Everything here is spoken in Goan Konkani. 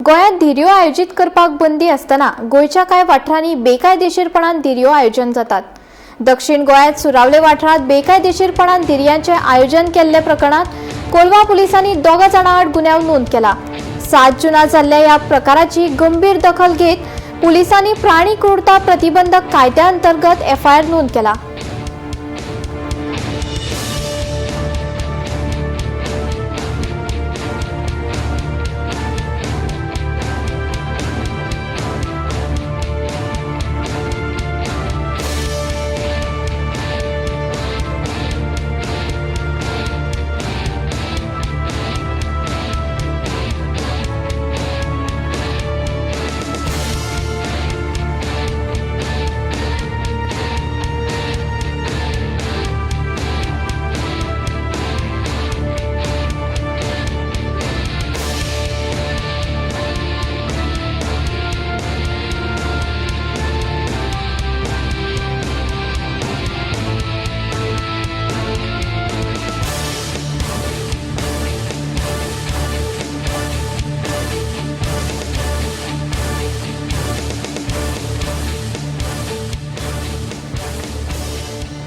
गोंयांत धिरयो आयोजीत करपाक बंदी आसतना गोंयच्या कांय वाठारांनी बेकायदेशीरपणान धिरयो आयोजन जातात. दक्षिण गोंयांत सुरावले वाठारांत बेकायदेशीरपणान धिरयांचें आयोजन केल्ल्या प्रकरणात कोलवा पुलिसांनी 2 जाणां आड गुन्यांव नोंद केला. 7 जुना जाल्ल्या ह्या प्रकाराची गंभीर दखल घेत पुलिसांनी प्राणी क्रूरता प्रतिबंधक कायद्या अंतर्गत एफआयआर नोंद केला.